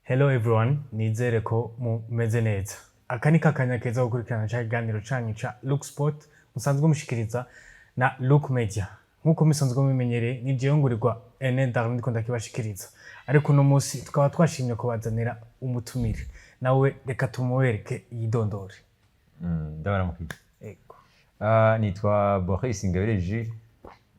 Hello everyone, nizere ko mumeze neza. Aka ni kakanya keza ko gukurikirana ca kiganiro canyu ca Look Sport musanzwe mushikiriza na Look Media. Nk'uko musanzwe mubimenyereye, ni jewe Ngurirwa Ene Darwin ndiko ndakibashikiriza. Ariko uno musi tukaba twashimye kubazanira umutumire. Nawe reka tumuwereke yidondore. Ndabaramukije. Ego. Nitwa Boris Ingabire Jules,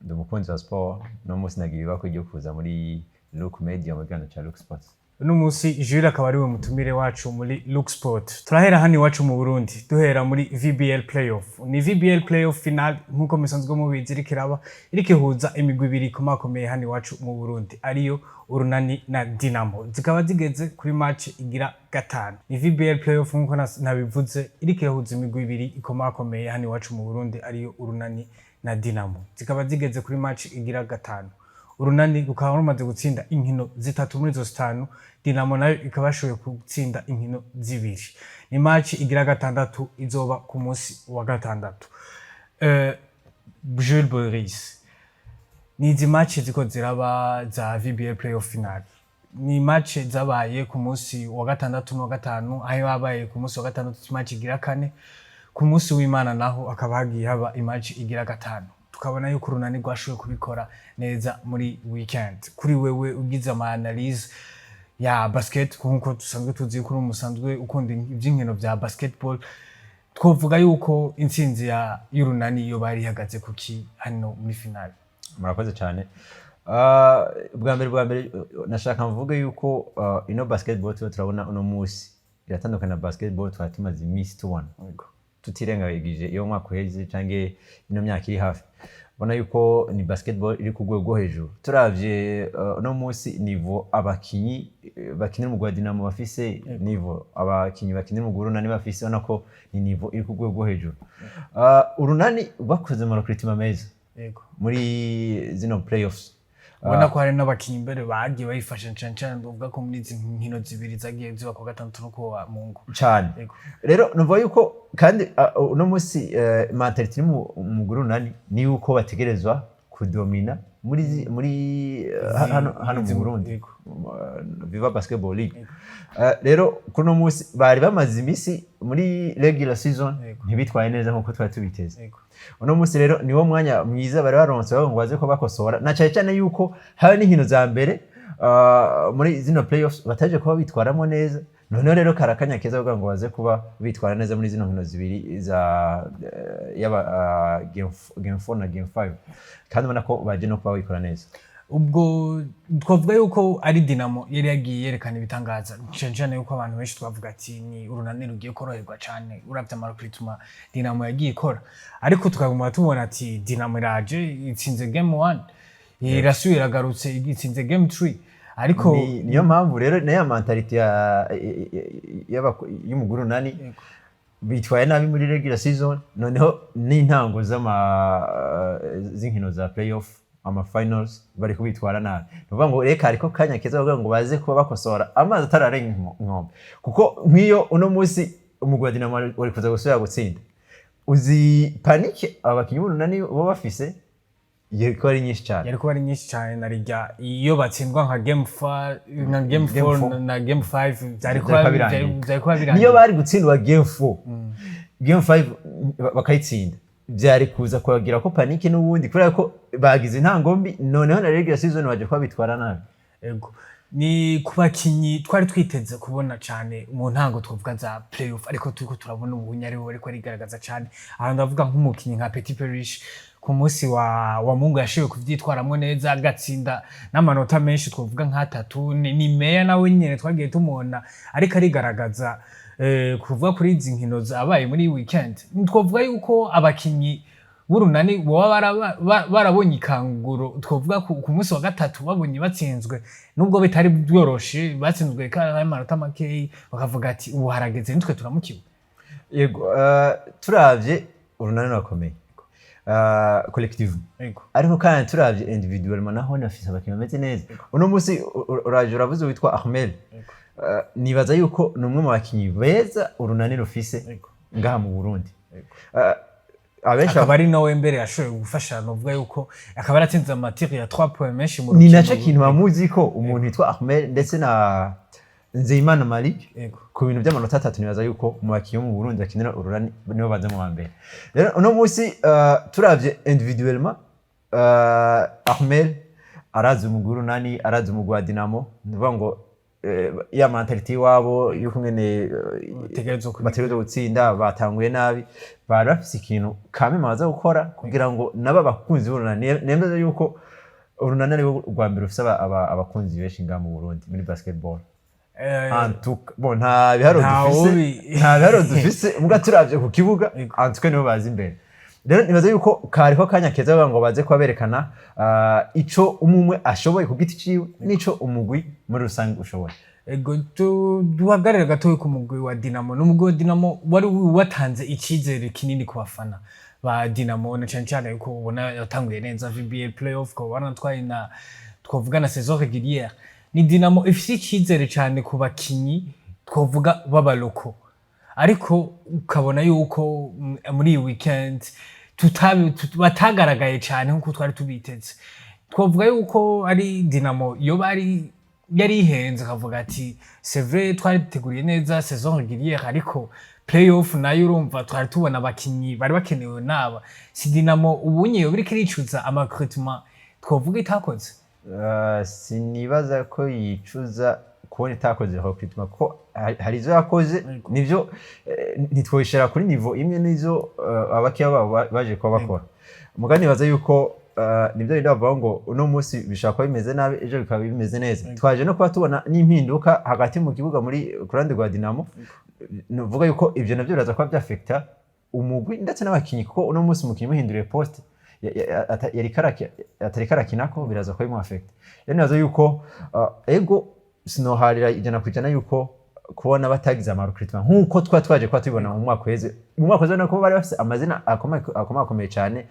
ndi umukunzi wa sport. No munsi nagiye ibakwe ryo kuza muri Look Media mu kiganiro ca Look Sports. Uno musi Jules akaba ariwe mutumire wacu muri Look Sport. Turahera hano iwacu mu Burundi, duhera muri VBL Playoff. Ni VBL Playoff final nk'uko musanzwe mubizi iriko iraba, iriko ihuza imigwi ibiri ikomakomeye hano iwacu mu Burundi, ariyo Urunani na Dinamo. Zikaba zigeze kuri match igira gatanu. Ni VBL Playoff nk'uko nabivuze, iriko irahuza imigwi ibiri ikomakomeye hano iwacu mu Burundi, ariyo Urunani na Dinamo. Zikaba zigeze kuri match igira gatanu. Urunani rukaba rumaze gutsinda inkino zitatu muri izo zitanu, Dinamo nayo ikaba yashoboye gutsinda inkino zibiri. Ni match igira gatandatu izoba ku munsi wa gatandatu. Jules Boris, ni izi match ziko ziraba za VBL Playoff final. Ni match zabaye ku munsi wa gatandatu n'uwa gatanu, aho habaye ku munsi wa gatandatu match igira kane, ku munsi w'Imana naho hakaba hagiye haba imatch igira gatanu. Tukabona yuko Urunani rwashoboye kubikora neza muri weekend. Kuri wewe ugize ama analyse ya basket, nkuko dusanzwe tuzi ko uri umusanzwe ukunda ivy'inkino vya basketball, twovuga yuko intsinzi ya y'Urunani yo bari ihagaze kuki hano muri finale? Murakoze cyane. Bwa mbere nashaka mvuge yuko ino basketball tuba turabona uno munsi iratandukana na basketball twari tumaze iminsi tubona, tutirengagije iyo mwaka uheze canke ino myaka iri hafi. Ubona yuko ni basketball iri ku rwego rwo hejuru. Turavye uno munsi niveau abakinyi bakinira umugwi wa Dinamo bafise, niveau abakinyi bakinira umugwi w'Urunani bafise, ubona ko ni niveau iri ku rwego rwo hejuru. Urunani bakoze ama recrutement meza muri zino playoffs. Ubona ko hari n'abakinyi mbere bagiye bayifasha cane cane, ndavuga ko muri izi nkino zibiri zagiye ziba ku wa gatandatu no ku wa Mungu. Cane. Rero numva yuko kandi uno munsi mentalité iri mu mugwi Urunani ni yuko bategerezwa kudomina muri hano mu Burundi. Viva Basketball League. Rero kuno munsi bari bamaze imisi muri regular season ntibitwaye neza nkuko twari tubiteze. Uno munsi rero niwo mwanya mwiza bari baronse bavuga ngo baze ko bakosora, na cyane cyane yuko hari n'inkino za mbere muri zino playoffs bataje kuba bitwaramo neza. Noneho rero karakanya keza kugira ngo baze kuba bitwara neza muri zino nkino zibiri za yaba game 4 na game 5, kandi ubona ko baje no kuba bikora neza. Ubwo twavuga yuko ari Dinamo yari yagiye yerekana ibitangaza, cane cane yuko abantu benshi twavuga ati ni Urunani rugiye koroherwa cane uravye ama recrutement Dinamo yagiye ikora, ariko tukaguma tubona ati Dinamo iraje itsinze game 1, irasubira iragarutse itsinze game 3, ariko Niyo mpamvu rero nayo mentalité y'umugwi Urunani bitwaye nabi muri regular season, noneho n'intango z'inkino za playoff, ama finals, bari kubitwara nabi. Ni ukuvuga ngo reka ariko kanya keza kugira ngo baze kuba bakosora amazi atararenga inkombe, kuko nk'iyo uno munsi umugwi wa Dinamo wari kuza gusubira gutsinda, uzi panique abakinyi b'Urunani bo bafise yari kuba ari nyinshi cyane. Yari kuba ari nyinshi cyane, na rijya iyo batsindwa nka game 5, nka game Game 4 four. na game 5 byari Byari kuba kuba birangiye. byari kuba birangiye. Niyo bari gutsindwa game 4, game 5 bakayitsinda, byari kuza kubagira ko panique n'ubundi, kubera ko bagize intango mbi, noneho na regular season baje kuba bitwara nabi. Ego. Ni ku bakinyi twari twiteze kubona cyane mu ntango twavuga za playoff, ariko turiko turabona ubunya ariwe ariko arigaragaza cyane. Aha ndavuga nk'umukinyi nka Petit Perish, ku munsi wa Mungu yashoboye kuvyitwaramwo neza, agatsinda n'amanota menshi, twavuga nk'atatu. Ni Meya nawe nyene twagiye tumubona ariko arigaragaza kuvuga kuri izi nkino zabaye muri weekend. Twavuga yuko abakinyi b'Urunani boba barabonye ikanguro, twavuga ku munsi wa gatatu babonye batsinzwe, nubwo bitari byoroshe, batsinzwe kandi amanota makeyi, bakavuga ati ubu harageze, nitwe turamukiwe. Yego, turavye Urunani rurakomeye collective, ariko kandi turavye individuellement naho nafise abakinyi bameze neza. Uno munsi uraje uravuze witwa Ahmed. Nibaza yuko ni umwe mu bakinyi beza Urunani rufise ngaha mu Burundi. Abenshi Akaba ari nawe mbere yashoboye gufasha, novuga yuko akaba yaratsinze ama tirs ya 3 points menshi mu Ni rukino. naco kintu bamuzi ko umuntu witwa Ahmed ndetse na Nzeyimana Malik ku bintu by'amanota 3, nibaza yuko mu bakinnyi bo mu Burundi bakinira Urunani nibo baza mu wa mbere. Rero uno munsi turavye individuellement, Ahmed arazi umugwi w'Urunani, arazi umugwi wa Dinamo, ni ukuvuga ngo ya mentalité iwabo yuko ngene bategerezwa bategerezwa gutsinda. Batanguye nabi, bari bafise ikintu kame baza gukora kugira ngo nabo abakunzi b'Urunani, nemeza yuko Urunani ari rwa mbere rufise abakunzi benshi ngaha mu Burundi muri basketball. En tout cas, bon, nta biharuro Nta dufise, nta biharuro dufise, muga turavye ku kibuga, en tout cas nibo bazi imbere. Rero nibaza yuko kariho kanya keza kugira ngo baze kuba berekana ico umwe umwe ashoboye ku giti ciwe n'ico umugwi muri rusange ushoboye. Ego, duhagarare gatoya ku mugwi wa Dinamo. N'umugwi wa Dinamo wari watanze icyizere kinini ku bafana ba Dinamo, na cyane cyane yuko ubona yatanguye neza VBL playoff, ko banatwaye na twavuga na saison régulière. Ni Dinamo ifise icyizere cyane ku bakinyi twavuga b'abaloko, ariko ukabona yuko muri iyi weekend batagaragaye cyane nk'uko twari tubiteze. Twavuga yuko ari Dinamo iyo bari yari ihenze, akavuga ati: "C'est vrai, twari duteguriye neza saison régulière, ariko playoff nayo urumva twari tubona abakinyi bari bakenewe naba." Si Dinamo ubunye yoba iriko iricuza ama recrutement twavuga itakoze? Sinibaza ko yicuza kubona itakoze recrutement, kuko hari izo yakoze nivyo ntitwoyishira kuri niveau imwe n'izo abakiya babo baje kuba bakora. Mugabo nibaza yuko nivyo bindi bavuga ngo uno munsi bishobora kuba bimeze nabi, ejo bikaba bimeze neza. Twaje no kuba tubona n'impinduka hagati mu kibuga muri ku ruhande rwa Dinamo. Nuvuga yuko ivyo navyo biraza kuba vyafekta umugwi ndetse n'abakinyi, kuko uno munsi umukinyi muhinduriye poste atariko arakinako, biraza kuba bimuafekta. Rero nibaza yuko ego, sinoharira 100% yuko kubona batagize ama recrutement nk'uko twa twaje kuba tubibona mu mwaka uheze. Mu mwaka uheze nako bari bafise amazina akomakomeye cyane.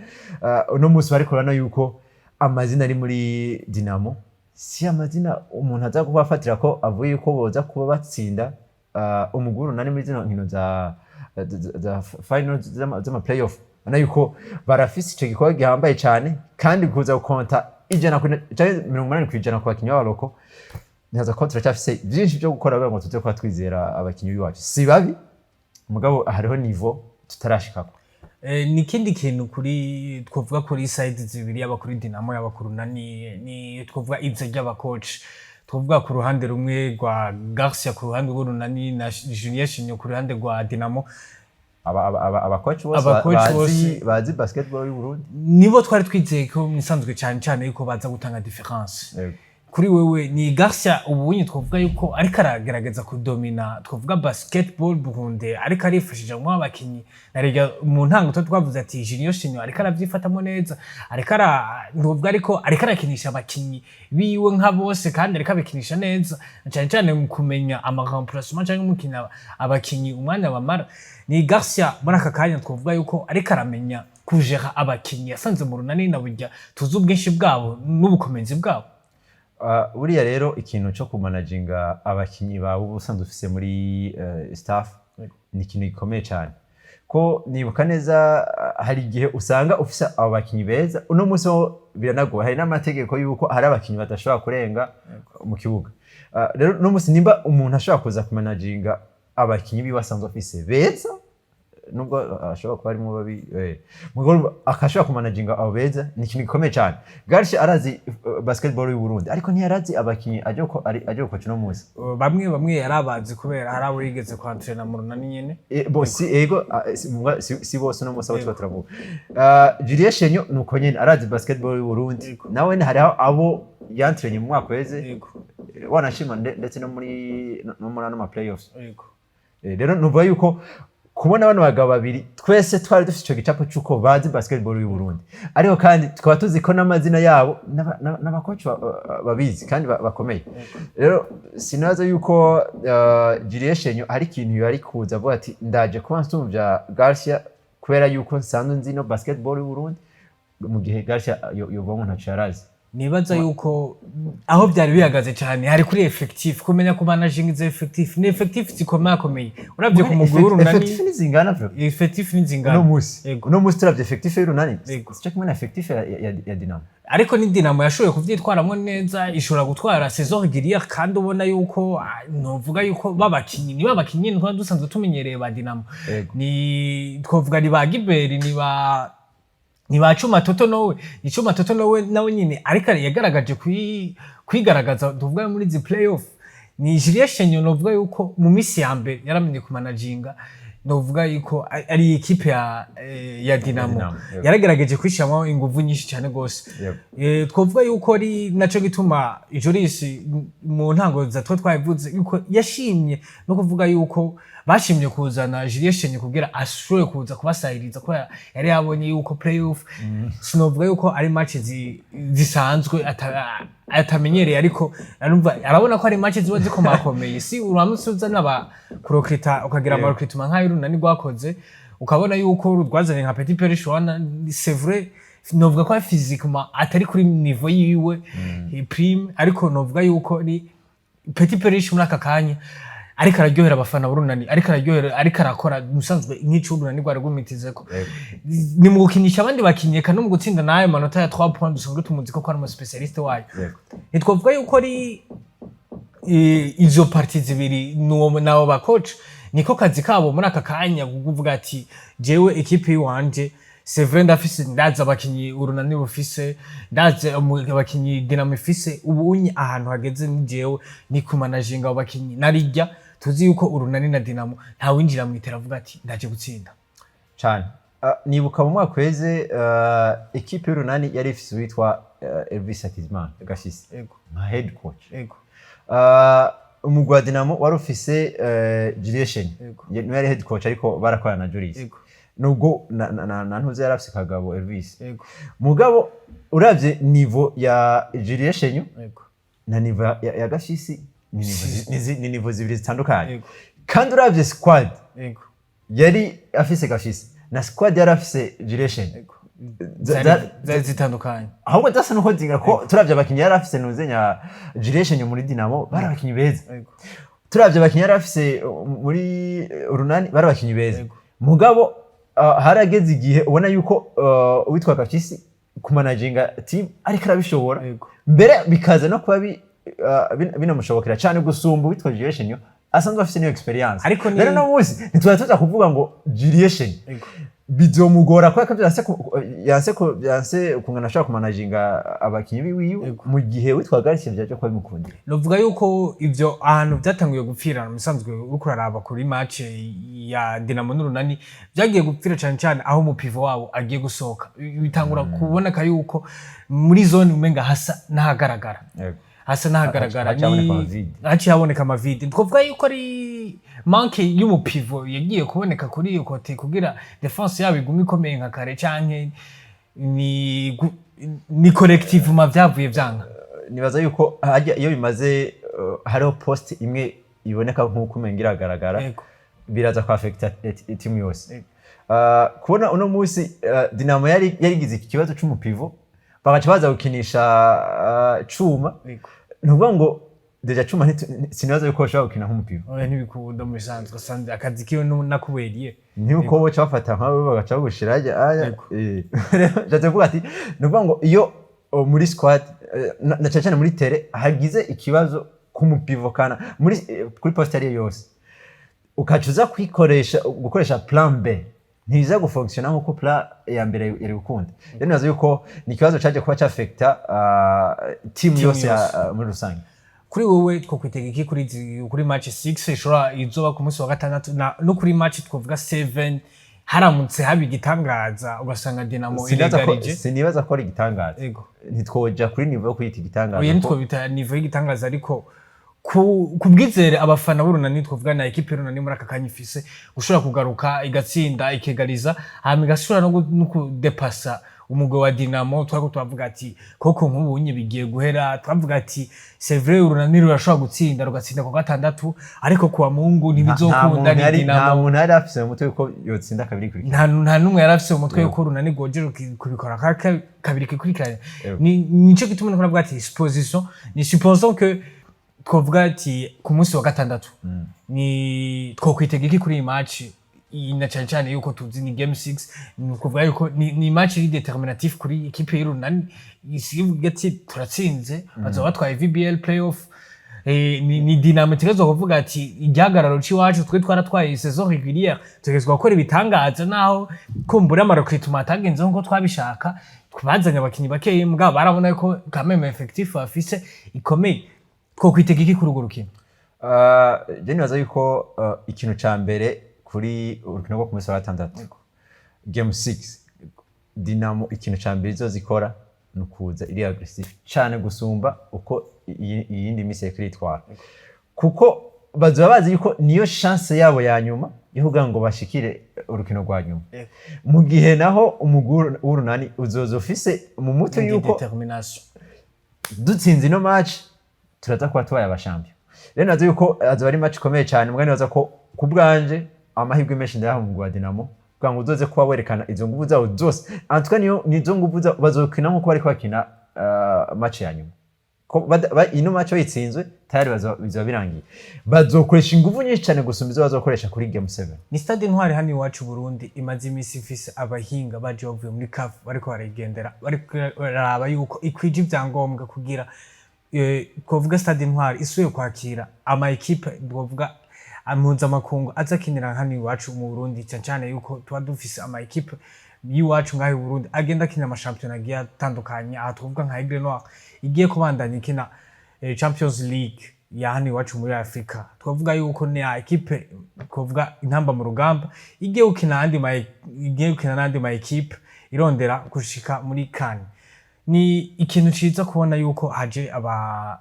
Uno munsi bariko urabona yuko amazina ari muri Dinamo si amazina umuntu aza kuba afatira ko avuye yuko boza kuba batsinda umugwi w'Urunani muri zino nkino za final z'ama playoff. Ubona yuko barafise ico gikorwa gihambaye cyane, kandi kuza gukonta 100 canke 80% ku bakinyi b'abaloko, nibaza ko turacyafise byinshi byo gukora kugira ngo tuze kuba twizera abakinyi b'iwacu. Si babi, mugabo hariho niveau tutarashikako. Ni ikindi kintu kuri twavuga kuri side zibiri, yaba kuri Dinamo, yaba ku Runani, ni twavuga ize ry'abakoci. Twavuga ku ruhande rumwe rwa Garcia ku ruhande rw'Urunani na Julien Shinyo ku ruhande rwa Dinamo. Abakoci bose Abakoci bazi bose. bazi basketball y'u Burundi. Nibo twari twizeye ko misanzwe cyane cyane yuko baza gutanga différence. Kuri wewe, ni Garcia ubunye twavuga yuko ariko aragerageza kudomina twavuga basketball Burundi, ariko arifashije mu abakinyi na rega mu ntango tuba twavuze ati Junior Shinyo ariko aravyifatamo neza, ariko ara ntuvuga ariko arakinisha abakinyi biwe nka bose, kandi ariko abikinisha neza cyane cyane mu kumenya ama remplacement cyangwa mu kina abakinyi umwanya bamara. Ni Garcia muri aka kanya twavuga yuko ariko aramenya kujera abakinyi yasanze mu Runani, na burya tuzi ubwinshi bwabo n'ubukomezi bwabo. Buriya rero ikintu cyo kumanaginga abakinyi bawe uba usanzwe ufise muri staff ni ikintu gikomeye cyane, ko nibuka neza hari igihe usanga ufise abo bakinyi beza. Uno munsi ho biranagoye, hari n'amategeko yuko hari abakinyi badashobora kurenga mu kibuga. Rero uno munsi nimba umuntu ashobora kuza kumanaginga abakinyi biwe asanzwe afise beza, nubwo ashobora kuba arimo babi, mugabo akashobora kumanaginga abo beza, ni ikintu gikomeye cyane. Garcia arazi basketball y'u Burundi, ariko ntiyarazi abakinyi aje gukoca uno munsi. Bamwe bamwe yarabazi kubera hari abo yigeze kwantrena mu Runani nyene. Bo si ego, si bose uno munsi abo tuba turavuga. Julien Shenyo nuko nyene arazi basketball y'u Burundi, nawe hariho abo yantrenye mu mwaka uheze, wanashima ndetse no muri ano ma playoffs. Rero nuvuga yuko kubona bano bagabo babiri twese twari dufite ico gicapo c'uko bazi basketball y'u Burundi, ariko kandi tukaba tuzi ko n'amazina yabo n'abakoci babizi kandi bakomeye. Rero sinaza yuko Julien Shenyo hari ikintu yari kuza avuga ati: "Ndaje kuba nsumvya Garcia kubera yuko nsanzwe nzi no basketball y'u Burundi", mu gihe Garcia yovuga ngo ntaco yarazi. Nibaza yuko aho byari bihagaze cyane hari kuri effectif, kumenya ku managing izo effectif. Ni effectif zikomakomeye uravye ku mugwi w'Urunani. Effectif ni zingana vyo. Effectif ni zingana. Uno munsi, uno munsi turavye effectif y'Urunani, sico kimwe na effectif ya Dinamo. Ariko ni Dinamo yashoboye kuvyitwaramwo neza, ishobora gutwara saison régulière, kandi ubona yuko novuga yuko babakinyi ni babakinyi ntwa dusanzwe tumenyereye ba Dinamo. Ni twovuga ni ba Giberi, ni ba Cuma Toto nowe, ni Cuma Toto nowe nawe nyine, ariko yagaragaje kwigaragaza tuvuga muri izi playoff. Ni Julien Chenyo, novuga yuko mu misi ya mbere yaramenye kumanaginga, novuga yuko ari ekipe ya Dinamo. Dinamo, yego. Yaragerageje kwishiramo inguvu nyinshi cyane gose. Twovuga yuko ari naco gituma Joris mu ntango za twe twabivuze yuko yashimye no kuvuga yuko bashimye kuzana Julien Chenyo kugira ashobore kuza kubasahiriza, kubera yari yabonye yuko playoff sinovuga yuko ari match zisanzwe atamenyereye, ariko arumva arabona ko ari match ziba zikomakomeye. Si uramutse uzana aba kurecruta, ukagira ama recrutement nk'ayo Urunani rwakoze, ukabona yuko rwazanye nka Petit Perishwana, c'est vrai novuga ko physiquement atari kuri niveau yiwe prime, ariko novuga yuko ni Petit Perish muri aka kanya ariko araryohera abafana b'Urunani, ariko araryohera, ariko arakora musanzwe nk'ico Urunani rwari rwumitizeko ni mu gukinisha abandi bakinyi, eka no mu gutsinda n'ayo manota ya 3 points dusanzwe tumuzi ko ari umu spécialiste wayo. Ntitwavuga yuko ari izo parties zibiri nuwo nabo ba coach niko kazi kabo muri aka kanya, kuvuga ati jewe ekipe yiwanje, c'est vrai ndafise, ndazi abakinyi Urunani bufise, ndazi abakinyi Dinamo ifise, ubu unye ahantu hageze ni jewe ni kumanaginga abo bakinyi. Narijya tuzi yuko Urunani na Dinamo ntawinjira mu itera avuga ati ndaje gutsinda. Cane. Nibuka mu mwaka uheze, ekipe y'Urunani yari ifise uwitwa Elvis Hakizimana Gashisi nka head coach. Umugwi wa Dinamo wari ufise Julien Chenyo. Niwe yari head coach, ariko barakorana na Julius. Nubwo na ntuze yari afise Kagabo Elvis. Mugabo uravye niveau ya Julien Chenyo na niveau ya Gashisi ni niveau zibiri zitandukanye. Kandi uravye squad yari afise Gashisi na squad yari afise Julien Chenyo, Zari zitandukanye. Ahubwo zasa nuko zinga ko turavye abakinyi yari afise nuzenya Julien Chenyo muri Dinamo, bari abakinyi beza. Turavye abakinyi yari afise muri Urunani, bari abakinyi beza. Mugabo harageze igihe ubona yuko uwitwa Gafisi kumanaginga team ariko arabishobora, mbere bikaza no kuba binamushobokera cyane gusumba uwitwa Julien Chenyo asanzwe afise niyo expérience. Rero no munsi ntitwari tuza kuvuga ngo Julien Chenyo bizomugora kubera ko yanse kungana ashobora kumanaginga abakinyi biwiwe, mu gihe witwa Garcia vyaje kuba bimukundira. Novuga yuko ivyo ahantu byatanguye gupfira musanzwe uriko uraraba kuri match ya Dinamo n'Urunani, byagiye gupfira cyane cyane aho umu pivot wabo agiye gusohoka, bitangura kuboneka yuko muri zone umenga hasa n'ahagaragara, hasa n'ahagaragara. Haciye haboneka ama vide. Haciye haboneka ama vide. Twavuga yuko ari manque y'umu pivot yagiye kuboneka kuri iyo côté kugira défense yabo igume ikomeye nka kare, canke ni collectivement vyavuye vyanga? Nibaza yuko hajya iyo bimaze hariho poste imwe iboneka nk'uko umenga iragaragara, biraza kwaffecta timu yose. Kubona uno munsi Dinamo yari yarigize iki kibazo c'umu pivot, bagaca baza gukinisha Cuma, ni ukuvuga ngo déjà Cuma sinibaza yuko bashobora gukina nk'umu pivot. Oya, ntibikunda mu bisanzwe, asanze akazi kiwe nakuberiye. Nkuko boca bafata nkawe bagaca bagushira hajya aya. Rero nshatse kuvuga ati ni ukuvuga ngo iyo muri squad na cyane cyane muri terrain hagize ikibazo k'umu pivot kana muri kuri poste ariyo yose, ukaca uza kwikoresha gukoresha plan B, ntiza gufonctionna nkuko plan ya mbere yari gukunda. Rero nibaza yuko ni ikibazo caje kuba caffecta team Team yose yose. muri rusange. Kuri wowe twokwitega iki kuri match 6 ishobora izoba ku munsi wa gatandatu, no kuri match twovuga 7, haramutse haba igitangaza ugasanga Dinamo iregarije? Sinibaza ko ari igitangaza. Ntitwoja kuri niveau yo kuyita igitangaza. Oya, ntitwobita niveau y'igitangaza, ariko ku bwizere abafana b'Urunani, twovuga na ekipe y'Urunani muri aka kanya ifise, ushobora kugaruka igatsinda, ikegariza, hama igashobora no kudepasa. Umugwi wa Dinamo, twariko turavuga ati koko nk'ubunye bigiye guhera. Twavuga ati c'est vrai, Urunani rurashobora gutsinda, rugatsinda ku gatandatu, ariko kuwa Mungu ntibizokunda, ni nta Dinamo. muntu yari afise mu mutwe ko yotsinda kabiri kuri Nta n'umwe yari afise mu mutwe yuko Urunani rwogera kubikora kabiri kikurikiranye. Yego. Ni nico gituma niko navuga ati supposition ni supposons que twovuga ati ku munsi wa gatandatu ni twokwitega iki kuri iyi match iyi, na cyane cyane yuko tuzi ni game 6, ni ukuvuga yuko ni match iri déterminatif kuri équipe y'Urunani. Isivuga ati turatsinze, bazoba batwaye VBL playoff. Ni Dinamo itegerezwa kuvuga ati igihagararo c'iwacu, twe twaratwaye saison régulière, tutegerezwa gukora ibitangaza, naho kumbura ama recrutement atagenze nkuko twabishaka, bazanye abakinyi bakeyi, mugabo barabona ko quand même effectif bafise ikomeye. Twokwitega iki kuri urwo rukino? Je nibaza yuko ikintu ca mbere kuri urukino rwo ku munsi wa gatandatu, game 6, Dinamo ikintu ca mbere izozikora ni ukuza iri aggressive cane gusumba uko iyindi misi yariko iritwara, kuko bazoba bazi yuko niyo chance yabo ya nyuma yo kugira ngo bashikire urukino rwa nyuma, mu gihe naho umugwi w'Urunani uzoza ufise mu mutwe indi yuko détermination. Dutsinze ino match, turaza kuba tubaye abashampion. Rero nazo yuko azoba ari match ikomeye cyane. Mbwa nibaza ko ku bwanje amahirwe menshi ndayaha umugwi wa Dinamo, kugira ngo uzoze kuba werekana izo nguvu zawo zose. En tout cas niyo nizo nguvu zabo bazokina nkuko bariko bakina match ya nyuma. Ko ino match bayitsinzwe, tayari bizoba birangiye. Bazokoresha inguvu nyinshi cyane gusumba izo bazokoresha kuri game 7. Ni Stade Intwari hano iwacu Burundi imaze imisi ifise abahinga baje bavuye muri CAF, bariko barayigendera, bariko bararaba yuko ikwije ivyangombwa kugira twovuga Stade Intwari isubiye kwakira ama équipe, twovuga mpuzamakungu, aza akinira hano iwacu mu Burundi, cyane cyane yuko tuba dufise ama équipe y'iwacu ngaho i Burundi agenda akina amashampiyona agiye atandukanye. Aha twovuga nka Aigle Noir igiye kubandanya ikina Champions League ya hano iwacu muri Afrika. Twavuga yuko ni ya équipe, twavuga Intamba mu Rugamba, igiye gukina n'andi ma équipe irondera gushika muri CAN. Ni ikintu ciza kubona yuko haje aba,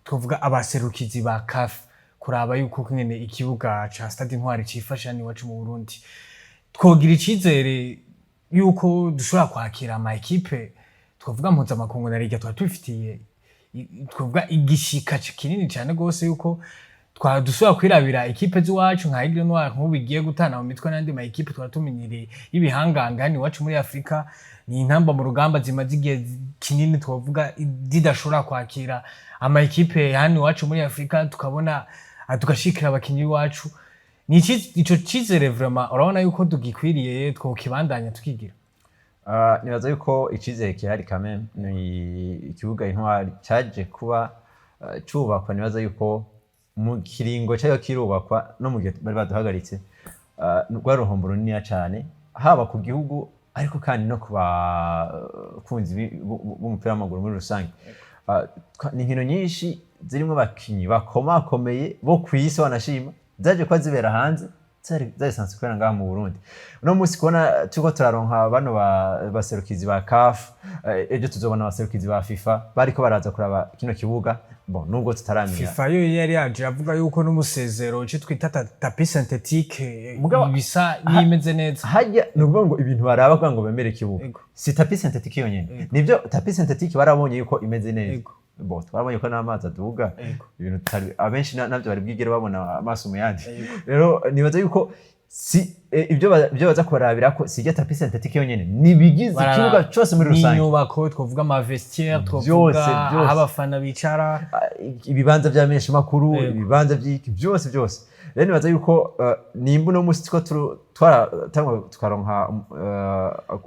twavuga abaserukizi ba CAF, kuraba yuko nyene ikibuga ca Stade Intwari cifashe hano iwacu mu Burundi. Twogira icizere yuko dushobora kwakira ama équipe, twavuga mpuzamakungu, na liga twari tubifitiye twavuga igishika kinini cyane gose yuko twa dusubira kwirabira équipe z'iwacu nka Aigle Noir nk'ubu igiye gutana mu mitwe n'andi ma équipe twari tumenyereye y'ibihanganga hano iwacu muri Afrika. Ni Intamba mu Rugamba zimaze igihe kinini, twavuga, zidashobora kwakira ama équipe hano iwacu muri Afrika, tukabona tugashikira abakinyi b'iwacu. Ni ico cizere vraiment urabona yuko tugikwiriye, twokibandanya tukigira? Nibaza yuko icyizere gihari quand même. Ni ikibuga Intwari cyaje kuba cubakwa, nibaza yuko mu kiringo cyayo kirubakwa no mu gihe bari baduhagaritse, rwari uruhombo runiniya cyane, haba ku gihugu ariko kandi no ku bakunzi b'umupira w'amaguru muri rusange. Ni inkino nyinshi zirimo abakinyi bakomakomeye bo ku isi wanashima zaje kuba zibera hanze, zari sanzwe kubera ngaha mu Burundi. Uno munsi kubona turiko turaronka bano baserukizi ba CAF, ejo tuzobona abaserukizi ba FIFA bariko baraza kuraba kino kibuga. Bon, nubwo tutaramenya. FIFA yo yari yaje avuga yuko n'umusezero icyo twita tapis synthétique bisa n'imeze neza. Hajya ni ukuvuga ngo ibintu baraba kugira ngo bemere ikibuga si tapis synthétique yonyene. Nibyo, tapis synthétique barabonye yuko imeze neza. Bon, twarabonye ko n'amazi aduga, ibintu tutari abenshi navyo bari bwigere babona amaso mu yandi. Rero nibaza yuko si ibyo baza kurabira ko si irya tapis synthétique yonyene, ni ibigize ikibuga cose muri rusange. N'inyubako, twavuga ama vestiaire, twavuga Byose, byose. aho abafana bicara. Ibibanza vy'amenyeshamakuru, ibibanza vy'iki, byose byose. Rero nibaza yuko nimba uno musi two twaratangwa tukaronka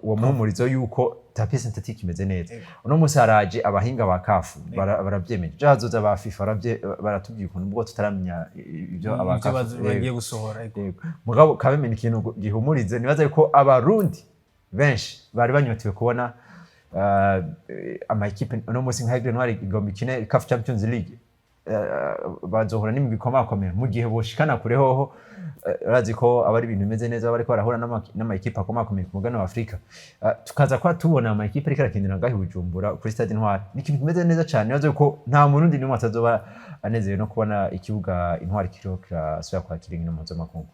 uwo muhumurizo yuko tapis synthétique imeze neza, uno musi haraje abahinga ba CAF baravyemeje, ejo hazoza ba FIFA baratubwiye ukuntu, ubwo tutaramenya ibyo aba ibyo CAF bagiye gusohora, yego. Yego. Mugabo kabemenya ikintu gihumurize, nibaza yuko Abarundi benshi bari banyotewe kubona ama équipe uno munsi nka Aigle Noir igomba ikine CAF Champions League, bazohura n'imigwi ikomakomeye. Mu gihe boshikana kure hoho, urazi ko aba ari ibintu bimeze neza, bariko barahura n'ama équipe akomakomeye ku mugabane wa Afrika. Tukaza kuba tubona ama équipe ariko arakinira ngaho i Bujumbura kuri Stade Intwari, ni ikintu kimeze neza cyane. Nibaza yuko nta Murundi n'umwe atazoba anezerewe no kubona ikibuga Intwari kiriko kirasubira kwakira inkino mpuzamakungu.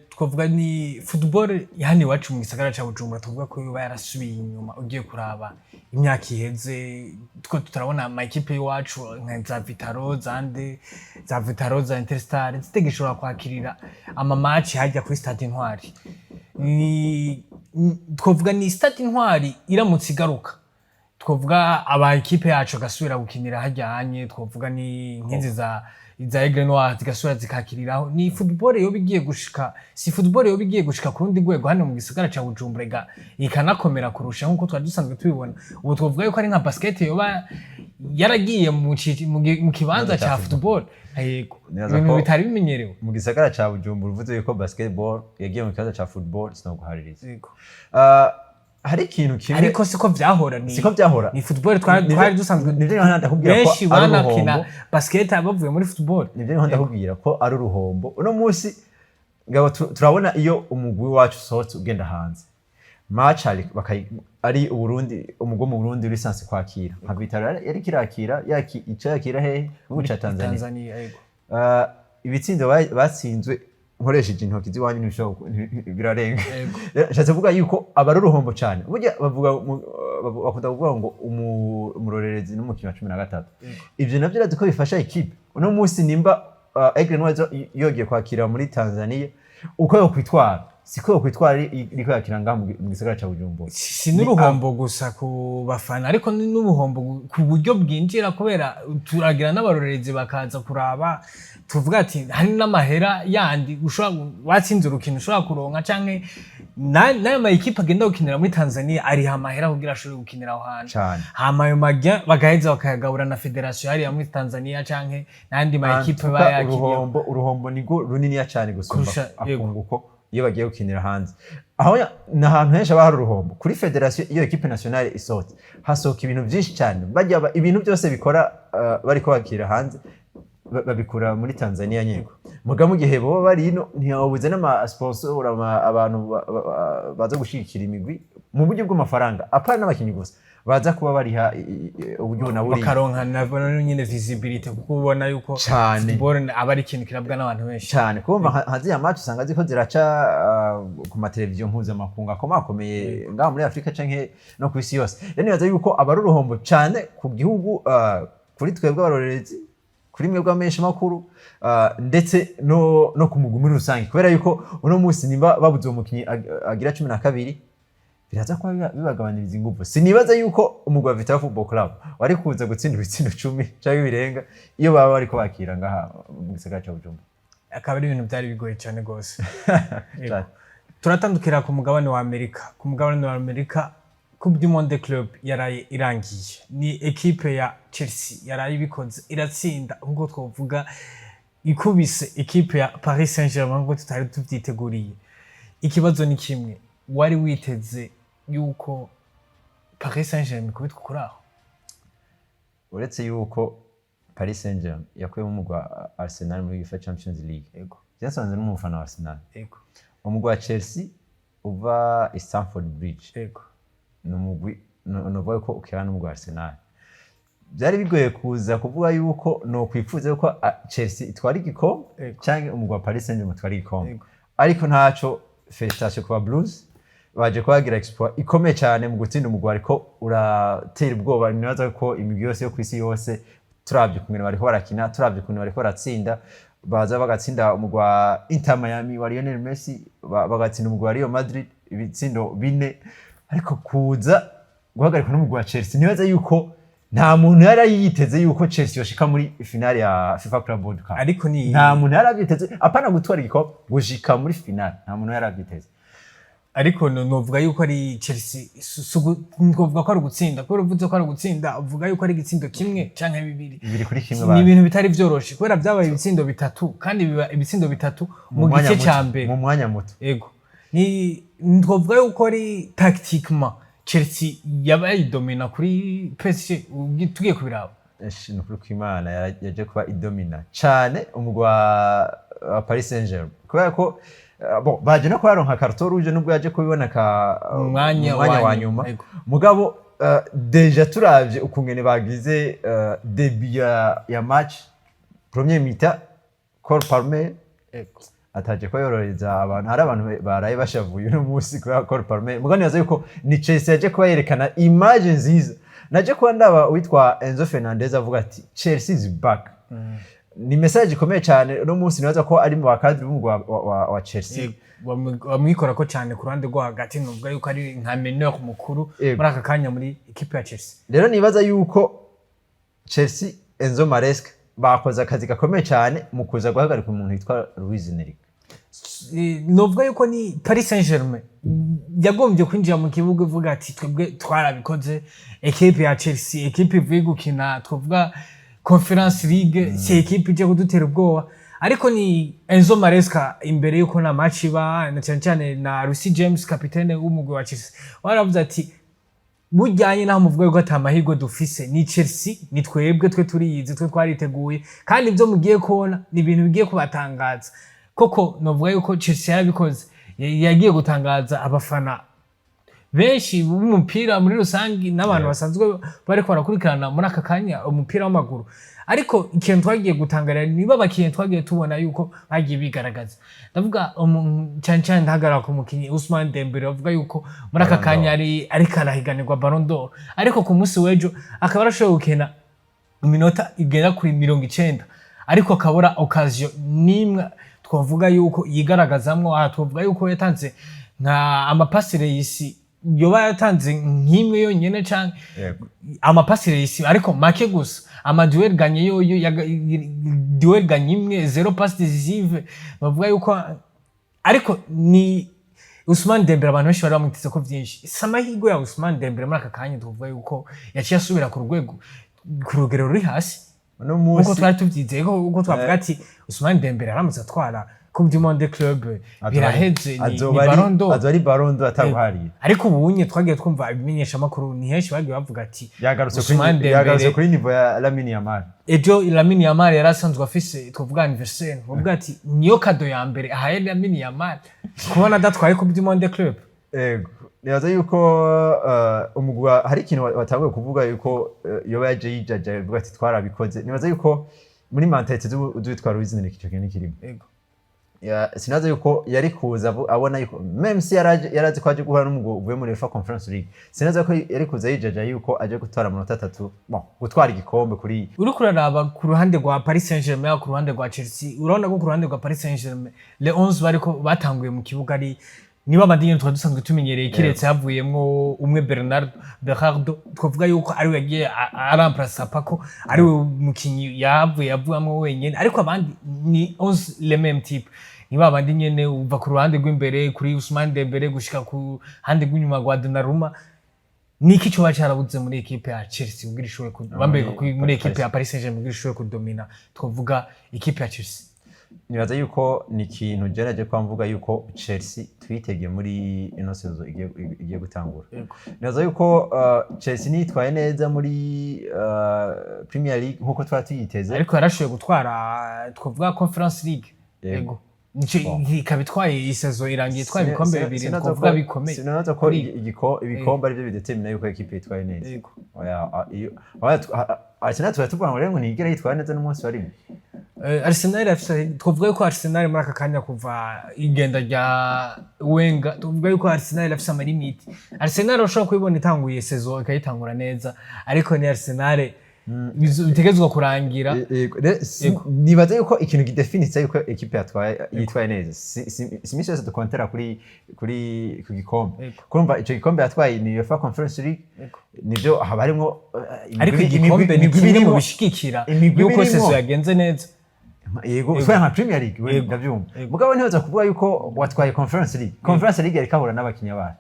Twavuga ni football hano iwacu mu gisagara ca Bujumbura, tuvuga ko yoba yarasubiye inyuma. Ugiye kuraba imyaka iheze, two turabona ama équipe y'iwacu nka za Vital'O, zande za Vital'O, za Interstar zitegeshobora kwakirira ama match hajya kuri Stade Intwari. Ni twavuga ni Stade Intwari iramutse igaruka, twavuga aba équipe yacu agasubira gukinira hajyanye, twavuga ni nk'izi za Aigle Noir zigasubira zikakiriraho, ni football yoba igiye gushika, si football yoba igiye gushika ku rundi rwego hano mu gisagara ca Bujumbura, ikanakomera kurusha nkuko twari dusanzwe tubibona. Ubu twavuga yuko ari nka basket yoba yaragiye mu kibanza ca football, yego. Nibaza ibintu ko bitari bimenyerewe. Mu gisagara ca Bujumbura, uvuze yuko basketball yagiye mu kibanza ca football, sinoguhaririza. Hari ikintu kimwe. Ariko siko vyahora, ni Siko vyahora. Ni football twari twari dusanzwe Nivyo niho ndakubwira ko benshi ari banakina uruhombo. basket bavuye muri football. Nivyo niho ndakubwira ko ari uruhombo. Uno munsi ngabo turabona iyo umugwi wacu usohotse ugenda hanze, match ari Uburundi, umugwi wo mu Burundi uri censé kwakira, nka Vital'O yari kirakira ica yakira hehe? Mu gihugu ca Tanzania. Tanzania, yego. Ibitsindo batsinzwe nkoresheje intoki z'iwanyu ntibishobora birarenga. Yego. Nshatse kuvuga yuko aba ari uruhombo cyane. Burya bavuga bakunda kuvuga ngo umurorerezi n'umukinnyi wa 13. Ivyo navyo urazi ko bifasha équipe. Uno munsi nimba Aigle Noir yogiye kwakira muri Tanzania, uko yokwitwara siko yokwitwara iriko yakira ngaha mu gisagara ca Bujumbura. Si n'uruhombo gusa ku bafana, ariko ni n'uruhombo ku buryo bwinjira, kubera turagira n'abarorerezi bakaza kuraba. Tuvuga ati hari n'amahera yandi ushobora watsinze urukino ushobora kuronka, canke n'ayo ma équipe agenda gukinira muri Tanzania ariha amahera kugira ashobore gukinira aho hantu. Cane. Hama ayo majya bagaheza bakayagabura na fédération hariya muri Tanzania canke n'ayandi ma équipe Antuka, bayakiriye. Uruhombo nirwo runiniya cyane gusumba Kurusha, yego. akunguko iyo bagiye gukinira hanze. Aho ni ahantu henshi haba hari uruhombo kuri fédération. Iyo équipe nationale isohotse, hasohoka ibintu byinshi cyane. Bajya ibintu byose bikora bariko bakira hanze babikura muri Tanzania nyine. Muga mu gihe boba bari ino, ntiwabuze n'ama sponsor, abantu baza gushigikira imigwi mu buryo bw'amafaranga, apana n'abakinnyi gusa, baza kuba bariha uburyo na buriya. Bakaronka na nyine visibility, kuko ubona yuko Cane. football aba ari ikintu kirabwa n'abantu benshi. Cyane, kumva nka ziriya match usanga ziko ziraca ku mateleviziyo mpuzamakungu akomakomeye ngaha muri Afurika canke no ku isi yose. Rero nibaza yuko aba ari uruhombo cyane ku gihugu, kuri twebwe abarorerezi, kuri mwebwe amenshi makuru, ndetse no ku mugwi muri rusange, kubera yuko uno munsi nimba babuze uwo mukinyi agira 12, biraza kuba bibagabaniriza ingufu. Sinibaza yuko umugwi wa Vital'O Football Club wari kuza gutsinda ibitsindo 10 canke birenga iyo baba bariko bakira ngaha mu gisagara ca Bujumbura. Akaba ari ibintu byari bigoye cyane rwose. Yego. Cane. Turatandukira ku mugabane wa Amerika. Ku mugabane wa Amerika, Coupe du Monde Club yaraye irangiye. Ni équipe ya Chelsea yaraye ibikoze, iratsinda, nk'uko twavuga ikubise équipe ya Paris Saint-Germain nk'uko tutari tuvyiteguriye. Ikibazo ni kimwe: wari witeze yuko Paris Saint-Germain ikubitwa kuri aho? Uretse yuko Paris Saint-Germain yakuyemo umugwi wa Arsenal muri UEFA Champions League, byasanzwe n'umufana wa Arsenal, umugwi wa Chelsea uva i Stamford Bridge ni umugwi novuga ko ukina n'umugwi wa Arsenal. Byari bigoye kuza kuvuga yuko nokwifuza yuko Chelsea itwara igikombe canke umugwi wa Paris Saint-Germain utwara igikombe. Ariko ntaco, félicitations ku ba Blues, baje kubagira exploit ikomeye cyane mu gutsinda umugwi ariko uratera ubwoba. Nibaza ko imigwi yose yo kw'isi yose, turavye ukuntu bariko barakina, turavye ukuntu bariko baratsinda, baza bagatsinda umugwi wa Inter Miami wa Lionel Messi, bagatsinda umugwi wa Real Madrid ibitsindo 4, ariko kuza guhagarikwa n'umugwi wa Chelsea, nibaza yuko nta muntu yari yiteze yuko Chelsea yoshika muri finale ya FIFA Club World Cup. Ariko ni Nta muntu yari abyiteze, apana gutwara igikombe, gushika muri finale nta muntu yari abyiteze. Ariko novuga yuko ari Chelsea, twovuga ko ari ugutsinda, kubera uvuze ko ari ugutsinda uvuga yuko ari igitsindo kimwe canke bibiri. 2-1. Ni ibintu bitari vyoroshe, kubera byabaye ibitsindo bitatu, kandi biba ibitsindo bitatu mu Mwanya gice muto, ca mbere. Mu mwanya muto. Ego, ni twovuga yuko ari tactiquement Chelsea yabaye idomina kuri PSG, tugiye kubiraba. Esh, ni ukuri kw'Imana yaje kuba idomina cane umugwi wa Paris Saint-Germain, kubera ko bon, baje no kubaronka carton rouge, nubwo yaje kubiboneka Mu mwanya mu mwanya wa wa nyuma, nyuma. Mugabo déjà turavye ukungene bagize début ya match, premier mi-temps, Cole Palmer Ataje ko yorohereza abantu. Hari abantu baraye bashavuye uno munsi kubera Cole Palmer. Mugabo nibaza yuko ni Chelsea yaje kuba yerekana image nziza. Naje kuba ndaba witwa Enzo Fernandez avuga ati: "Chelsea is back." Ni message ikomeye cyane. Uno munsi nibaza ko ari mu ba cadre b'umugwi wa Chelsea. Bamwikora ko cyane ku ruhande rwo hagati, nuvuga yuko ari nka meneur mukuru muri aka kanya muri ekipe ya Chelsea. Rero nibaza yuko Chelsea, Enzo Maresca bakoze akazi gakomeye cyane mu kuza guhagarika umuntu witwa Luis Enrique. Novuga yuko ni Paris Saint-Germain yagombye kwinjira mu kibuga ivuga ati: "Twebwe twarabikoze." Ekipe ya Chelsea, ekipe ivuye gukina, twavuga, Conference League, si ekipe ije kudutera ubwoba. Ariko ni Enzo Maresca, imbere yuko na match iba, na cyane cyane na Reece James, kapitene w'umugwi wa Chelsea, waravuze ati: "Bujyanye naho muvuga yuko ata mahirwe dufise, ni Chelsea, ni twebwe, twe turiyizi, twe twariteguye, kandi ibyo mugiye kubona ni ibintu bigiye kubatangaza." Koko novuga yuko Chelsea yarabikoze, yagiye gutangaza abafana benshi b'umupira muri rusange n'abantu basanzwe bariko barakurikirana muri aka kanya umupira w'amaguru. Ariko ikintu twagiye gutangarira, niba abakinyi twagiye tubona yuko bagiye bigaragaza, ndavuga cyane cyane ndahagarara ku mukinyi Ousmane Dembele, bavuga yuko muri aka Ballon d'Or. kanya ari ariko arahiganirwa Ballon d'Or, ariko ku munsi w'ejo akaba arashoboye gukina iminota igera kuri 90, ariko akabura occasion n'imwe twavuga yuko yigaragazamwo. Aha twavuga yuko yatanze nka ama passes réussies, yoba yatanze nk'imwe yonyene canke ama passes réussies, ariko make gusa. Ama duel gagné yoyo, duel gagné imwe, zéro passe décisive. Bavuga yuko ariko ni Ousmane Dembele abantu benshi bari bamwiteze ko vyinshi. Si amahirwe ya Ousmane Dembele muri aka kanya, tuvuga yuko yaciye asubira ku rwego, ku rugero ruri hasi uno nkuko munsi twari tuvyizeye ko twavuga ati Ousmane Dembele aramutse atwara Coupe du Monde Club, biraheze, ni azoba ari Ballon d'Or. Azoba ari Ballon d'Or ataguhariye. Ariko ubunye twagiye twumva ibimenyeshamakuru, ni henshi bagiye bavuga ati Yagarutse kuri Ousmane yagarutse Dembele kuri niveau ya Lamine Yamal. Ejo Lamine Yamal yari asanzwe afise, twavuga, anniversaire, bavuga ati niyo cadeau ya mbere ahaye Lamine Yamal kubona adatwaye Coupe du Monde Club. Ego, nibaza yuko umugwi hari ikintu watanguye kuvuga yuko yoba yaje yijaja avuga ati: "Twarabikoze." Nibaza yuko muri mentalité z'uwitwa Luis Enrique ico kintu kirimo. Sinaza yuko yari kuza abona yuko même si yarazi ko aje guhura n'umugwi uvuye muri UEFA Conference League, sinaza ko yari kuza yijaja yuko aje gutwara amanota atatu, bon, gutwara igikombe kuri Uriko uraraba ku ruhande rwa Paris Saint-Germain, ku ruhande rwa Chelsea, urabona ko ku ruhande rwa Paris Saint-Germain les 11 bariko batanguye mu kibuga ari niba abandi twari dusanzwe tumenyereye, kiretse havuyemwo umwe, Bernard Bernardo, twavuga yuko ariwe yagiye aramplasa Paco, ariwe mukinyi yavuye avuyamwo wenyene, ariko abandi ni 11 les mêmes types, ni ba bandi nyene, uva ku ruhande rw'imbere kuri Ousmane Dembele gushika ku ruhande rw'inyuma rwa Donnarumma. Niki coba carabuze muri ekipe ya Chelsea kugira ishobore bambaye muri ekipe ya Paris Saint-Germain kugira ishobore kudomina, twavuga, ekipe ya Chelsea? Nibaza yuko ni ikintu je naje kwa mvuga yuko Chelsea twitege muri ino saison igiye gutangura. Nibaza yuko Chelsea niyitwaye neza muri Premier League nkuko twari tuyiteze. Ariko yarashoboye gutwara, twavuga, Conference League. Yego. Yego. Nico ikaba itwaye iyi saison irangiye itwaye ibikombe bibiri, twavuga, bikomeye. Sinaza ko ibikombe arivyo bidetermina yuko ekipe yitwaye neza. Oya, oya, Arsenal tuba tuvuga ngo rero ngo ntigera yitwara neza n'umunsi wa rimwe. Arsenal irafise, twavuga yuko Arsenal muri aka kanya, kuva igenda rya Wenger, twavuga yuko Arsenal irafise ama limites. Arsenal ushobora kuyibona itanguye saison ikayitangura neza, ariko ni Arsenal bitegerezwa kurangira. Nibaza yuko ikintu kidefinitse yuko ekipe yatwaye yitwaye neza si imisi yose dukontera kuri ku gikombe. Kurumva ico gikombe yatwaye ni UEFA Conference League. Nivyo, haba harimwo Ariko igikombe ni imigwi kimwe mu irimwo. bishigikira Imigwi yuko irimwo. saison yagenze neza. Yego, utwaye nka Premier League we, ndavyumva. Mugabo ntibaza kuvuga yuko watwaye Conference League. Conference League yariko ahura n'abakinyi bayo.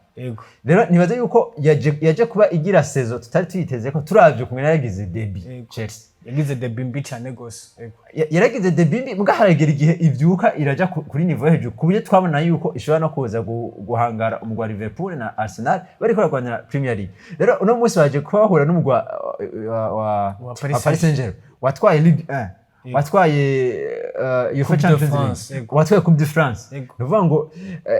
Rero nibaza yuko yaje kuba igira saison tutari tuyiteze ko, turavye ukuntu yaragize début Chelsea. Yagize début mbi cane gose. Yaragize début mbi, muga haragera igihe ivyuka iraja kuri niveau yo hejuru, ku buryo twabona yuko ishobora no kuza guhangara umugwi wa Liverpool na Arsenal bariko baragwanira Premier League. Rero uno munsi baje kuba bahura n'umugwi wa Wa Paris wa Paris Saint-Germain watwaye Ligue 1, watwaye UEFA Coupe de Champions France, League, watwaye Coupe de France. Yego. Ni ukuvuga ngo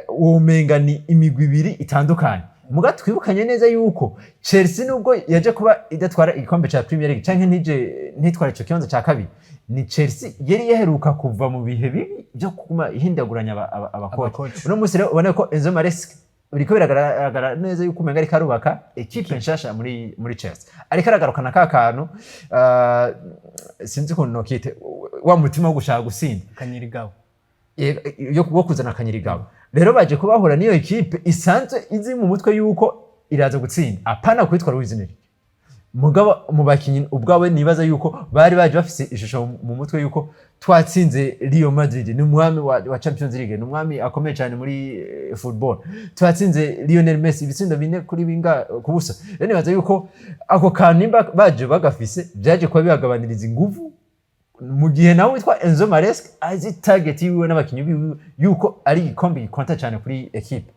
womenga ni imigwi ibiri itandukanye. Muga twibukanye neza yuko Chelsea, nubwo yaje kuba idatwara igikombe ca Premier League canke ntije ntitwara ico kibanza ca kabiri, ni Chelsea yari yaheruka kuva mu bihe bibi byo kuguma ihindaguranya abakoci. Abakoci. Uno munsi rero ubona ko Enzo Maresca biriko biragaragara neza yuko umenga ariko arubaka ekipe nshasha muri Chelsea, ariko aragarukana ka kantu, sinzi ukuntu nokite, wa mutima wo gushaka gutsinda. Kanyirigabo. Yo wo kuzana akanyirigabo. Rero baje kubahura n'iyo ekipe isanzwe izi mu mutwe yuko iraza gutsinda, apana kwitwa Luis Enrique. Mugabo mu bakinyi ubwawe nibaza yuko bari baje bafise ishusho mu mutwe yuko twatsinze Real Madrid, ni umwami wa Champions League, ni umwami akomeye cyane muri football, twatsinze Lionel Messi ibitsindo 4 kuri binga ku busa. Rero nibaza yuko ako kantu nimba baje bagafise, byaje kuba bibagabaniriza inguvu, mu gihe nawe witwa Enzo Maresca azi target yiwe n'abakinyi biwe yuko ari igikombe gikonta cyane kuri equipe.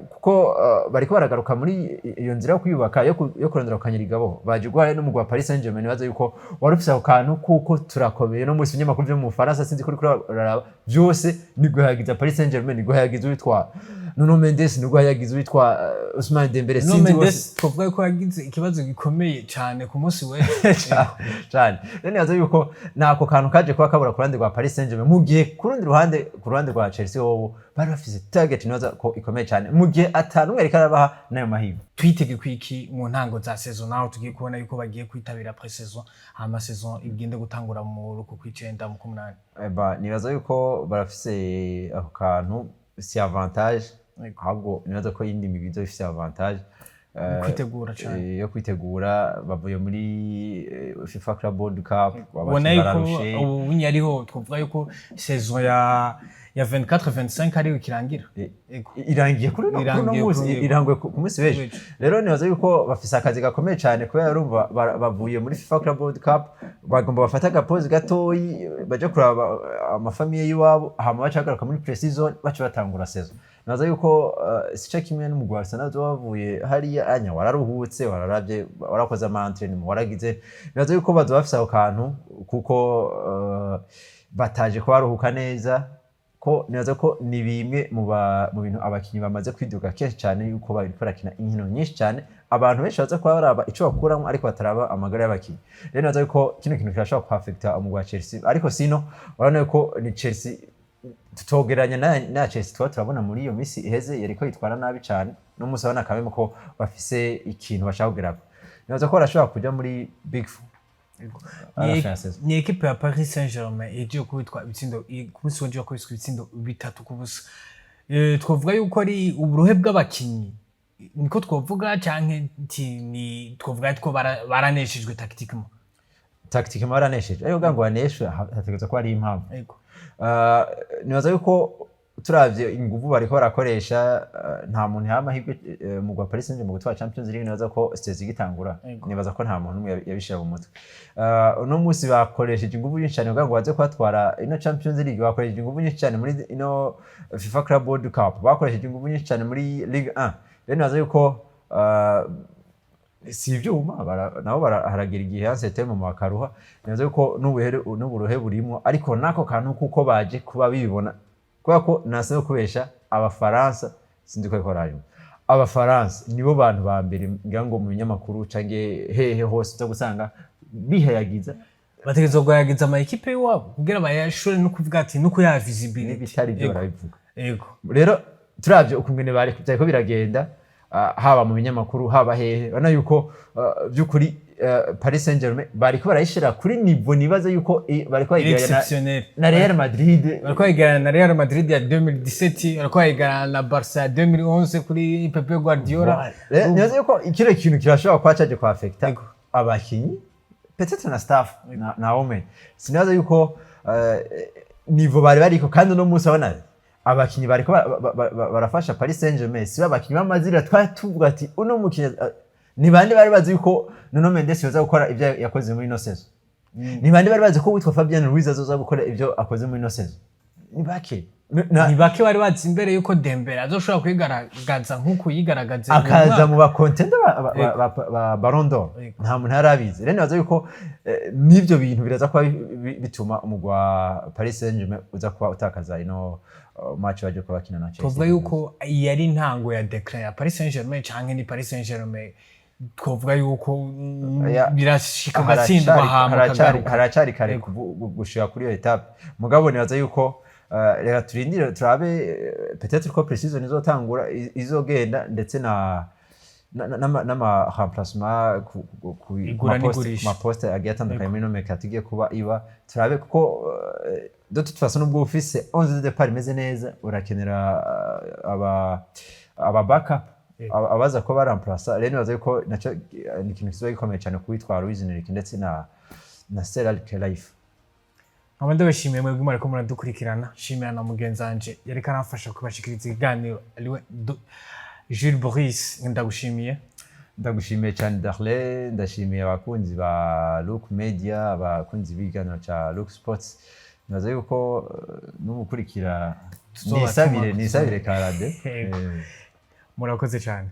Kuko bariko baragaruka muri iyo nzira yo kwiyubaka, yo kurondera kanyirigabo. Baje guhaye n'umugwi wa Paris Saint-Germain, baza yuko wari ufise ako kantu kuko turakomeye. No munsi ibinyamakuru vyo mu Bufaransa, sinzi kuri uraraba, byose ni guhayagiza Paris Saint-Germain, ni guhayagiza uwitwa Nuno Mendes, ni guhayagiza uwitwa Ousmane Dembele. Nuno Sinzi Mendes bose. Twavuga ko yagize ikibazo gikomeye cyane ku munsi w'ejo. Cyane. Rero nibaza yuko nako kantu kaje kuba kabura ku ruhande rwa Paris Saint-Germain, mu gihe ku rundi ruhande, ku ruhande rwa Chelsea, wowe bari bafise target nibaza ko ikomeye cyane, mu gihe atanu umwe ariko arabaha n'ayo mahirwe. Twitege kwiki mu ntango za saison, naho tugiye kubona yuko bagiye kwitabira pré-saison, hama saison igende gutangura mu ruku kw'icenda, mu kumunani? Eba, nibaza yuko barafise ako kantu, si avantage, ahubwo nibaza ko iyindi migwi izoba ifise avantage kwitegura cane. Yo kwitegura, bavuye muri FIFA Club World Cup. Ubona abakinyi yuko bararushe. Ubu bunye ariho twavuga yuko saison ya 24 25 ariyo ikirangira. Ego. Irangiye kuri uno Irangiye munsi. Irangiye ku munsi w'ejo. W'ejo. Rero nibaza yuko bafise akazi gakomeye cyane, kubera urumva bavuye muri FIFA Club World Cup, bagomba bafate agapozi gatoyi, baje kuraba ama famille y'iwabo, hama baca bagaruka muri pre-season, baca batangura saison. Nibaza yuko sico kimwe n'umugwi wa Arsenal uzoba wavuye hariya anya, wararuhutse, wararavye, warakoze ama entraînement, waragize. Nibaza yuko bazoba bafise ako kantu kuko bataje kubaruhuka neza, ko nibaza ko ni bimwe mu bintu abakinyi bamaze kwiduga kenshi cyane, yuko bariko barakina inkino nyinshi cyane. Abantu benshi baza kuba baraba ico bakuramo ariko bataraba amagara y'abakinyi. Rero nibaza yuko kino kintu kirashobora kuhafekta umugwi wa Chelsea, ariko sino urabona yuko ni Chelsea tutogeranya na Chelsea tuba turabona muri iyo misi iheze yariko yitwara nabi cyane. No munsi urabona kamwe ko bafise ikintu bashaka kugerako, nibaza ko barashobora kuja muri Big Four à la fin ya saison. Ni ekipe ya Paris Saint-Germain yagiye kubitwa ibitsindo ku munsi w'ejo, yakubiswe ibitsindo 3-0. Twavuga yuko ari uburuhe bw'abakinyi niko twavuga, canke nti ni twavuga ko baraneshejwe tactiquement? Tactiquement baranesheje, ariko kugira ngo baneshwe hategerezwa kuba ari impamvu. Nibaza yuko turavye inguvu bariko barakoresha, nta muntu yaha amahirwe mu gwa Paris Saint-Germain mu gutwara Champions League. Nibaza ko saison igitangura, nibaza ko nta muntu n'umwe yabishira mu mutwe. Uno munsi bakoresheje inguvu nyinshi cyane kugira ngo baze kubatwara ino Champions League, bakoresheje inguvu nyinshi cyane muri ino FIFA Club World Cup, bakoresheje inguvu nyinshi cyane muri Ligue 1. Rero nibaza yuko si ivyuma, nabo haragira igihe hansete mu bakaruha. Nibaza yuko n'uburuhe burimo, ariko nako kantu kuko baje kuba bibona, kubera ko nasa no kubesha Abafaransa, sinzi ko ariko barayumva. Abafaransa nibo bantu ba mbere ngira ngo mu binyamakuru canke hehe hose uza gusanga bihayagiza. Bategerezwa guhayagiza ama ekipe y'iwabo kugira bayashore no kuvuga ati no kuyaha visibility. N'ibitari byo barabivuga. Rero turavye ukungene bari vyariko biragenda, haba mu binyamakuru, haba hehe, urabona yuko vy'ukuri Paris Saint-Germain bariko barayishira kuri niveau nibaza yuko bariko bayigereranya Exceptionnel. na Real Madrid. Bariko bayigereranya na Real Madrid ya 2017, bariko bayigereranya na Barca ya 2011 kuri Pep Guardiola. Rero nibaza yuko kino kintu kirashobora kuba caje ku affecta abakinyi, peut-être na staff, na Omen. Sinibaza yuko niveau bari bariko, kandi uno munsi urabona abakinyi bariko barafasha Paris Saint-Germain si abakinyi b'amazina twari tuvuga ati uno mukinyi, ni bande bari bazi yuko Nuno Mendes yoza gukora ivyo yakoze muri ino saison? Ni bande bari bazi ko witwa Fabian Ruiz azoza gukora ivyo akoze muri ino saison? Ni bake. Ni bake bari bazi imbere yuko Dembele azoshobora kwigaragaza nk'uko yigaragaza uyu akaza mwaka. Mu ba contender ba Ballon d'Or, nta muntu yari abizi. Rero nibaza yuko n'ivyo bintu biraza kuba bituma umugwi wa Paris Saint-Germain uza kuba utakaza ino match baje kuba bakina na Chelsea. Tuvuga yuko iyi ari intango ya déclin ya Paris Saint-Germain, canke ni Paris Saint-Germain twovuga yuko birashika ugatsindwa hama ukagaruka? Haracari kare gushika kuri iyo étape, mugabo nibaza yuko reka turindire turabe peut-être ko pré-saison izotangura izogenda, ndetse na n'ama remplacement ku Igura n'igurisha. Ma poste agiye atandukanye muri ino mercato igiye kuba iba, turabe, kuko de toute façon nubwo ufise 11 de départ imeze neza, urakenera aba backup, abaza kuba baremplaça. Rero nibaza yuko naco ni ikintu kizoba gikomeye cyane kuwitwara Luis Enrique ndetse na Nasser Al-Khelaifi. Nkaba ndabashimiye mwebwe mwariko muradukurikirana, shimira na mugenzi wanje yariko aramfasha kubashikiriza ikiganiro, ariwe Jules Boris. Ndagushimiye. Ndagushimiye cyane Darle, ndashimiye abakunzi ba Look Media, abakunzi b'ikiganiro cya Look Sports. Nibaza yuko n'umukurikira Tuzobatuma. nisabire karade. Yego. Murakoze cyane.